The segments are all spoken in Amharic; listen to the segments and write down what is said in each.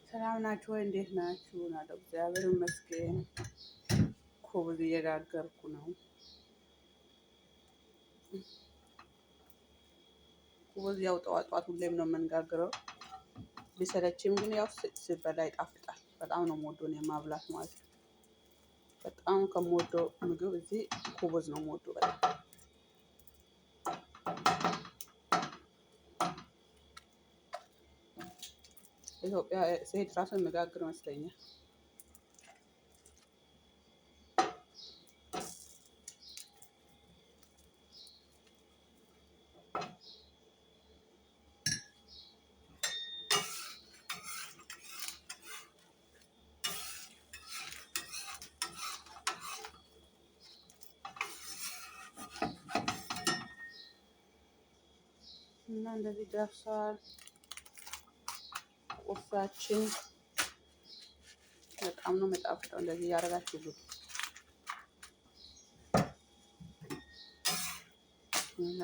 ሰላም ናችሁ ወይ? እንዴት ናችሁ? ናለው እግዚአብሔር ይመስገን። ኩብዝ እየጋገርኩ ነው። ኩብዝ ያው ጠዋት ጠዋት ሁሌም ነው የምንጋግረው። ቢሰለችም ግን ያው ሲበላ ይጣፍጣል። በጣም ነው የምወደው እኔ ማብላት ማለት ነው። በጣም ከምወደው ምግብ እዚህ ኩብዝ ነው የምወደው በጣም። ኢትዮጵያ ስሄድ ራሱ የምጋግር ይመስለኛል። እና እንደዚህ ደርሷል ቁርሳችን። በጣም ነው የሚጣፍጠው። እንደዚህ እያደረጋችሁ ብሉ። እና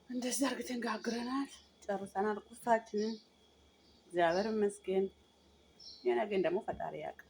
እንደዚህ አርግተን ጋግረናል፣ ጨርሰናል ቁርሳችንን። እግዚአብሔር ይመስገን። የነገን ደግሞ ፈጣሪ ያውቃል።